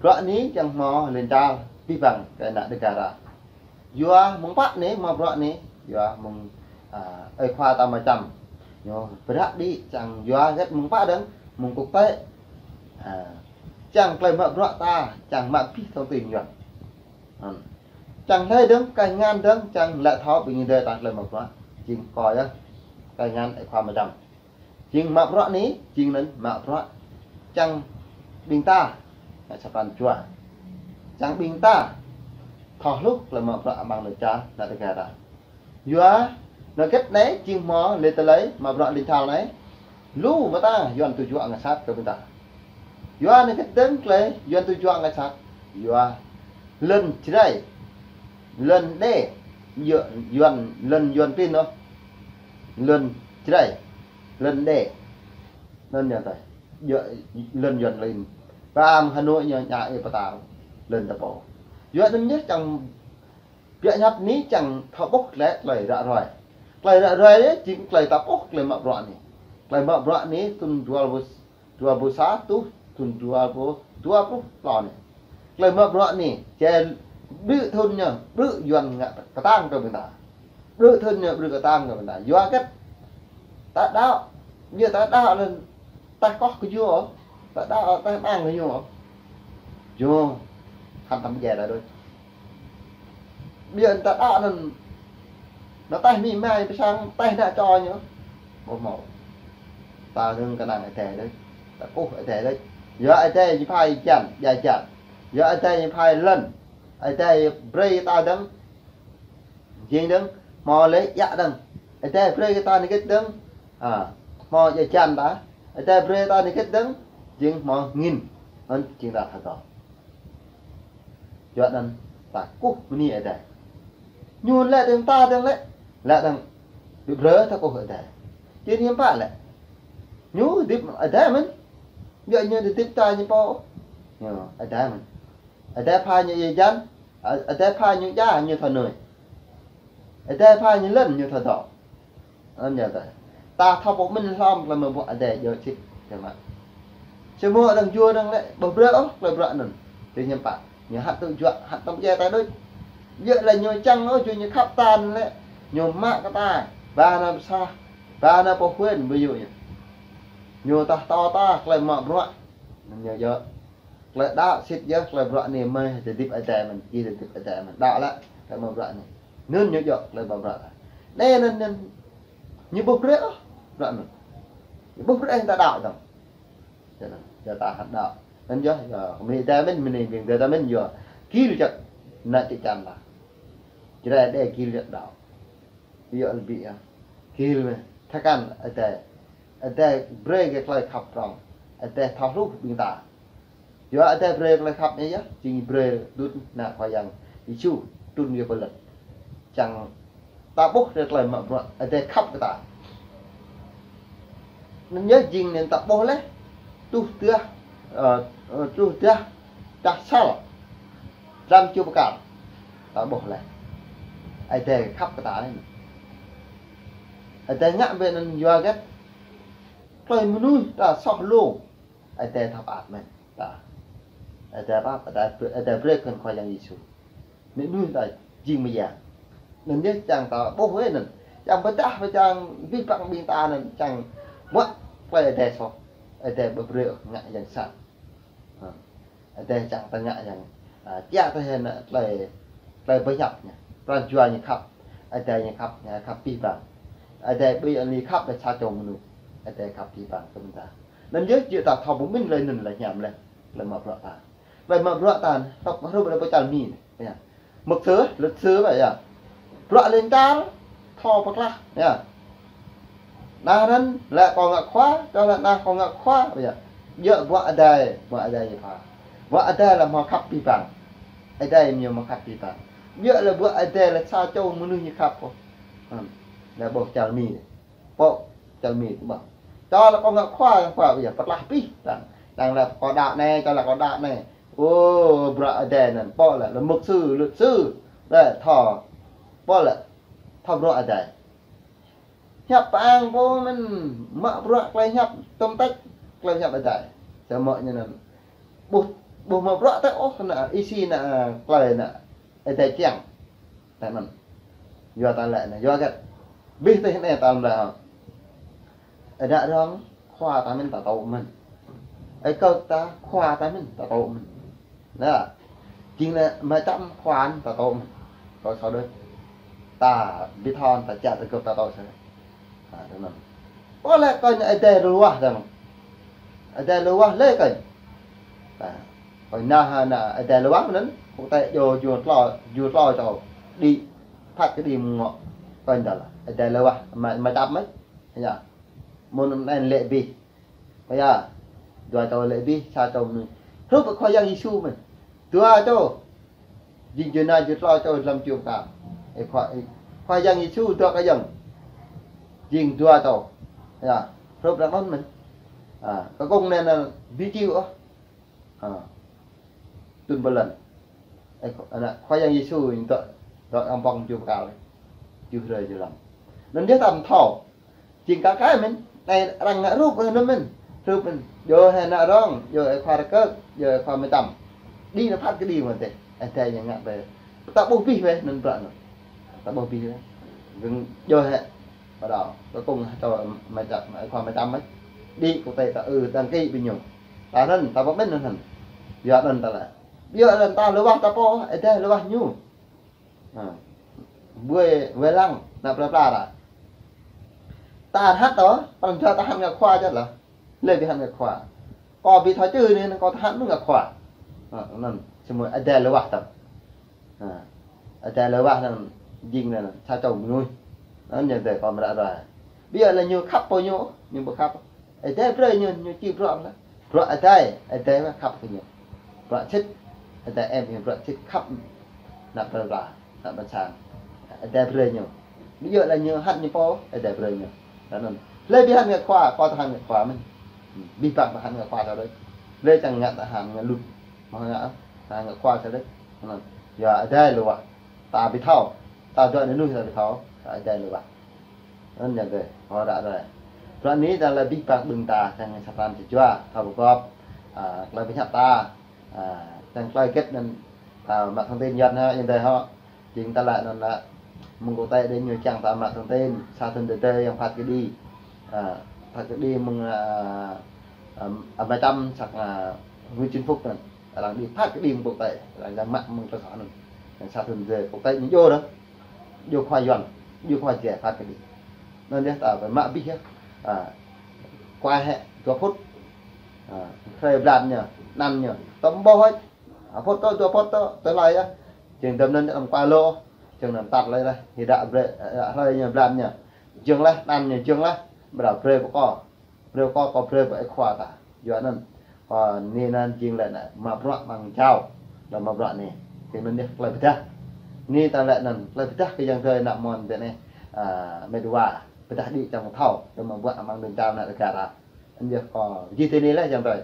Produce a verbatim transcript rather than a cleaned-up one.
Bruă anai čang hmâo lŏn čar abih bang kơ ană Dega ta. Yua mơ̆ng pă anai hmâo bruă anai, yua mơ̆ng, a, ơi khua ta mơčăm. Ñu prăk đĭ čang yua hơget mơ̆ng pă dơ̆ng, mơ̆ng kŭk tĕ. A, čang tơlơi mă bruă ta, čang mă abih thông tin yua. Hm. Čang hlơi dơ̆ng, kơ ngăn dơ̆ng, čang lĕ thâo ƀing đơi ta tơlơi mă bruă. Jing kơ yơh, kơ ngăn ơi khua mơčăm. Jing mă bruă anai, jing anŭn mă bruă. Čang ƀing ta, ngă sa pran jua. Čang ƀing ta, thâo hluh tơlơi mă bruă amăng lŏn čar ană Dega ta. Yua, anŏ hơget anai, jing hmâo lĕ tơlơi mă bruă lŏn čar anai. Lu mơta, Yuan tŭ juă ngă sat kơ ƀing ta. Yua anŏ hơget dơ̆ng tơlơi, Yuan tŭ juă ngă sat. Yua, lŏn Jrai, lŏn Đê, Yuan, lŏn Yuan Pin ôh. Lŏn Jrai, lŏn Đê. Anŭn ñu tơi. Yua, lŏn Yuan Pin. Pam Hà Nội ñu ña ih pơtao. Lŏn ta pô. Yua anŭn ñu čang biă ñăp anai čang thâo ƀuh tơlơi, tơlơi ră ruai. Tơlơi ră ruai anai, jing tơlơi ta ƀuh tơlơi mă bruă anai. Tơlơi mă bruă anai, thŭn dua rơbâo dua rơbâo sa truh thŭn dua rơbâo dua pluh klâo anai. Tơlơi mă bruă anai, čang ƀrư̆ thŭn ñu, ƀrư̆ Yuan ngă kơtang kơ ƀing ta. Ƀrư̆ thŭn ñu, ƀrư̆ kơtang kơ ƀing ta. Yua hơget? Ta đaŏ, yua ta đaŏ anŭn, ta koh kơ ñu, ta đaŏ, ta mang kơ ñu. Ñu, hăn tăm djai ta đôč. Ƀiă ta đaŏ anŭn, anŏ tơlơi mĭn mai pơsang tơlơi ană čô ñu. Ƀu hmâo. Ta dơ̆ng kơnang Ơi Adai đôč. Ta kơkuh Ơi Adai đôč. Yua Ơi Adai ñu phai jăn, djai jăn. Yua Ơi Adai ñu phai lŏn. Ơi Adai brơi ta dơ̆ng. Jing dơ̆ng, hmâo lĕ djă dơ̆ng. Ơi Adai brơi kơ ta anŏ hơget dơ̆ng. A, hmâo djai jăn ta. Ơi Adai brơi ta anŏ hơget dơ̆ng. Jing hmâo angin. Anŭn jing ta thâo. Yua anŭn ta kơkuh bơni Ơi Adai. Ñu lĕ dơ̆ng ta dơ̆ng lĕ, lĕ dơ̆ng ƀu brơi ta kơkuh Ơi Adai. Jing hiư̆m pă lĕ. Ñu hơdip Ơi Adai mơ̆n. Yua ñu hơdip ta ñu pô. Ñu Ơi Adai mơ̆n. Ơi Adai phai ñu djai jăn, Ơi Adai phai ñu djă ñu thâo nui. Ơi Adai phai ñu lŏn ñu thâo dŏ. Anŭn yơh ta. Ta thâo pơmĭn hlŏm tơlơi mă bruă Ơi Adai djơ̆ sĭt, tơma. Samơ̆ dơ̆ng jua dơ̆ng lĕ, ƀu brơi ôh tơlơi bruă anŭn. Tui hiư̆m pă, ñu hăt tŭ juă, hăt tăm djai ta đôč. Yua lĕ ñu čang ôh, yua ñu khăp ta anŭn lĕ, ñu mă kơ ta, ba ană pơsah, ba ană pơhuĭ, ƀu yua ñu. Ñu ta tơl ta, tơlơi mă bruă, anŭn ñu djơ̆. Tơlơi đaŏ sĭt yơh, tơlơi bruă anai mơ̆ tơdip Ơi Adai mơ̆n, jing tơdip Ơi Adai mơ̆n. Đaŏ lĕ, tơlơi mă bruă anai. Anŭn ñu djơ̆, tơlơi mă bruă ta. Anai anŭn, anŭn. Ñu ƀu brơi ôh, bruă anŭn. Ñu ƀu brơi ta đaŏ dơ̆ng. Yua anŭn, yua ta hăt đaŏ. Anŭn yơh, yua, mơ̆ng Ơi Adai mơ̆n, mơ̆ng anai ƀing Ơi Adai mơ̆n, yua. Gir jăk, ană čư̆ čan ta. Jrai Ơi Adai gir jăk đaŏ. Yua lĕ ƀiă. Gir mơ̆, tơkăn Ơi Adai. Ơi Adai brơi kơ tơlơi khăp prŏng. Ơi Adai thâo hluh ƀing ta. Yua Ơi Adai brơi tơlơi khăp anai yơh, jing brơi đut ană Khua Yang Yêsu trŭn kơ pơlĕt. Čang ta ƀuh tơlơi mă bruă Ơi Adai khăp kơ ta. Anŭn yơh jing anŭn ta ƀuh lĕ, truh dah, ơ, ơ, truh dah, dah sal. Dram čô pơkăl. Ta ƀuh lĕ. Ơi Adai khăp kơ ta lĕ. Ơi Adai ngă ƀơi anŭn yua hơget. Tơlơi mơnuih ta soh lu. Ơi Adai thâo pơăt mơ̆n. Ta. Ơi Adai pap, Ơi Adai brơi, Ơi Adai brơi kơ Khua Yang Yêsu. Anŭn mơnuih ta jing mơyang. Anŭn yơh čang ta ƀuh wơ̆t anŭn. Čang pơdah pơčang abih bang ƀing ta anŭn čang mă tơlơi Ơi Adai soh. Ơi Adai ƀu brơi ngă yang sat. Ha. Ơi Adai čang ta ngă yang, a, kiăng ta hơnă tơlơi, tơlơi pơhiăp ñu. Pran jua ñu khăp. Ơi Adai ñu khăp, ñu khăp abih bang. Ơi Adai ƀu anai khăp ƀơi sa čô mơnuih. Ơi Adai khăp abih bang kơ ƀing ta. Anŭn yơh jing ta thâo pơmĭn tơlơi anŭn lĕ hiam lĕ. Tơlơi mă bruă ta. Tơlơi mă bruă ta. Tơlơi mă bruă ta anŭn, tơlơi mă bruă ta anŭn. Mục sư, luật sư ƀă yơh. Bruă lŏn čar, thâo pơklah, yơh. Anŭn lĕ kâo ngă khua, čang lĕ anŭn kâo ngă khua, ƀă yơh. Yua bruă Ơi Adai, bruă Ơi Adai ñu pha. Bruă Ơi Adai lĕ hmâo khăp abih bang. Ơi Adai ñu hmâo khăp abih bang. Yua lĕ bruă Ơi Adai lĕ sa čô mơnuih ñu khăp kơ. Hm. Lĕ ƀuh čar Mi. Pô, čar Mi tơma. Čang lĕ kâo ngă khua, khua ƀă yơh, pơklah abih. Čang, čang lĕ kâo đaŏ anai, čang lĕ kâo đaŏ anai. Ô, bruă Ơi Adai anŭn, pô lĕ, lĕ mục sư, luật sư, lĕ thâo. Pô lĕ, thâo bruă Ơi Adai. Hiăp pơang pô mơ̆n, mă bruă tơlơi hiăp tơm tĕč, tơlơi hiăp Ơi Adai. Samơ̆ ñu anŭn, ƀuh Ƀu hmâo bruă tơ ôh ană isi ană, ơ, tơlơi ană Ơi Adai kiăng. Tơ anŭn. Yua ta lĕ anai, yua hơget? Abih tơlơi anai ta lĕ hŏ. Ơi adai rŏng khua ta mơ̆n ta tŭ mơ̆n. Ơi kơk ta khua ta mơ̆n ta tŭ mơ̆n. Anai, jing anai mơčăm khua ta tŭ mơ̆n. Kâo sŏ đôč. Ta ƀu thâo ta čă ta gơ̆p ta tŭ sĕ. Ha, tơ anŭn. Ƀu lĕ kơnh Ơi Adai ruah tơ anŭn. Ơi Adai ruah lĕ kơnh. Ha. Kơnh anai ha ană Ơi Adai ruah anŭn. Kơ tơlơi jua, jua tlô, jua tlô čô. Đĭ, phat kơđi mơ̆ng ngŏ. Kơnh anŭn lĕ Ơi Adai ruah, mă, mơčăm mơ̆n. Ya. Mơ̆n anŭn lĕ abih. Ƀơi ya, dua čô lĕ abih, sa čô mơnuih. Hrup Khua Yang Yêsu mơ̆n. Dua čô. Jing jua anai jua tlô čô lăm čum ka. Ơ Khua, ơ, Khua Yang Yêsu dua kơ Yang. Jing dua čô. Ya, hrup ră anŭn mơ̆n. Ha, kơ kông anai anŭn ƀu čiu ôh. Ha. Tun bơlăn. Ơ, Khua, ană Khua Yang Yêsu dŏ, dŏ amăng čum ka. Jua hrơi jua lăm. Anŭn yơh ta ƀu thâo. Jing kơ kơ mơ̆n, anai arăng ngă hrup anŭn mơ̆n. Hrup mơ̆n. Yua hă ană rŏng, yua hă khua rơkơk, yua hă khua mơčăm. Đĭ anŭn phat kơđi mơ̆n tĕh. Ơ, tơlơi ñu ngă tĕh. Ta ƀuh abih wĕh anŭn bruă anŭn. Ta ƀuh abih wĕh. Gơ̆ng yua hă. Ƀu đaŏ. Kơ kông čô mơčăm, khua mơčăm mơ̆n. Đĭ kơ tơlơi ta ư đăng ký ƀing ñu. Ta anŭn, ta ƀuh mơ̆n anŭn. Yua anŭn ta lĕ. Yua anŭn ta lĕ wah ta pô, Ơi Adai lĕ wah ñu. Ha. Ƀuh wai lăng, ană plơi pla ră. Ta hăt tơ, pran jua ta hăt ngă khua čăt lah. Lĕ ƀu hăt ngă khua. Kâo ƀu thâo čư anai, kâo ta hăt mơ̆n ngă khua. Ha, anŭn, samơ̆ Ơi Adai lĕ wah tơ. Ha. Ơi Adai lĕ wah anŭn, jing anŭn, sa čô mơnuih. Anŭn ñu tơ kâo mơră ră. Ƀu djơ̆ lĕ ñu khăp pô ñu, ñu ƀu khăp. Ơi Adai brơi ñu, ñu či bruă lĕ. Bruă Ơi Adai, Ơi Adai mă khăp kơ ñu. Bruă sĭt, Ơi Adai em ñu bruă sĭt khăp. Ană plơi pla, ană ƀôn sang. Ơi Adai brơi ñu. Ƀu djơ̆ lĕ ñu hăt ñu pô, Ơi Adai brơi ñu. Anŭn. Lĕ ƀu hăt ngă khua, khua ta hăt ngă khua mơ̆n. Abih bang ta hăt ngă khua sa đôč. Lĕ čang ngă ta hăt ngă lut. Mă ngă, ta hăt ngă khua sa đôč. Anŭn. Yua Ơi Adai lĕ wah. Ta ƀu thâo. Ta dŏ anai mơnuih ta ƀu thâo. Ơi Adai lĕ wah. Anŭn yơh tơ, hơdră tơ. Bruă anai ta lĕ abih bang ƀing ta, čang sa pran sa jua, ta pơgop, a, tơlơi pơhiăp ta, a, čang tơlơi hơget anŭn, a, mă thông tin yơh anŭn yơh tơ hŏ. Jing ta lĕ anŭn lĕ, mơ̆ng kơ tơlơi đe ñu čang ta mă thông tin, sa thŭn tơdơi Yang phat kơđi. A, phat kơđi mơ̆ng, a, a, a, mơčăm săk, a, Nguyễn Xuân Phúc anŭn. Arăng đĭ phat kơđi mơ̆ng kơ tơlơi, arăng čang mă mơ̆ng tơlơi anŭn. Yang sa thŭn tơdơi kơ tơlơi ñu djơ̆ ră. Djơ̆ khua Yuan, djơ̆ khua Jrai phat kơđi. Anŭn yơh ta pơmă abih yơh. A, kua hĕ, dua phŭt. A, hrơi blan ñu, anăn ñu. Tơm ƀôh hĕ. A, phŭt tơ, dua phŭt tơ, tơlơi yơh. Jing tơm anŭn tơm kua lô. Jing anŭn tăt lơi lah. Hơdră brơi, a, hrơi ñu blan ñu. Jing lah, anăn ñu jing lah. Ƀrô brơi pơkô. Brơi kơ kâo brơi pơ ơi khua ta. Yua anŭn. Kơ anai anŭn jing lĕ anai. Mă bruă mơ̆ng jao. Lĕ mă bruă anai. Jing anŭn yơh tơlơi pơdah. Anai ta lĕ anŭn. Tơlơi pơdah kơ yang drơi ană mơ̆n tơ anai. A, mĕt wa. Pơdah đĭ čang thâo. Lĕ mă bruă mơ̆ng đưm čao ană rơga ră. Anŭn yơh kơ. Jing tơ anai lĕ yang drơi.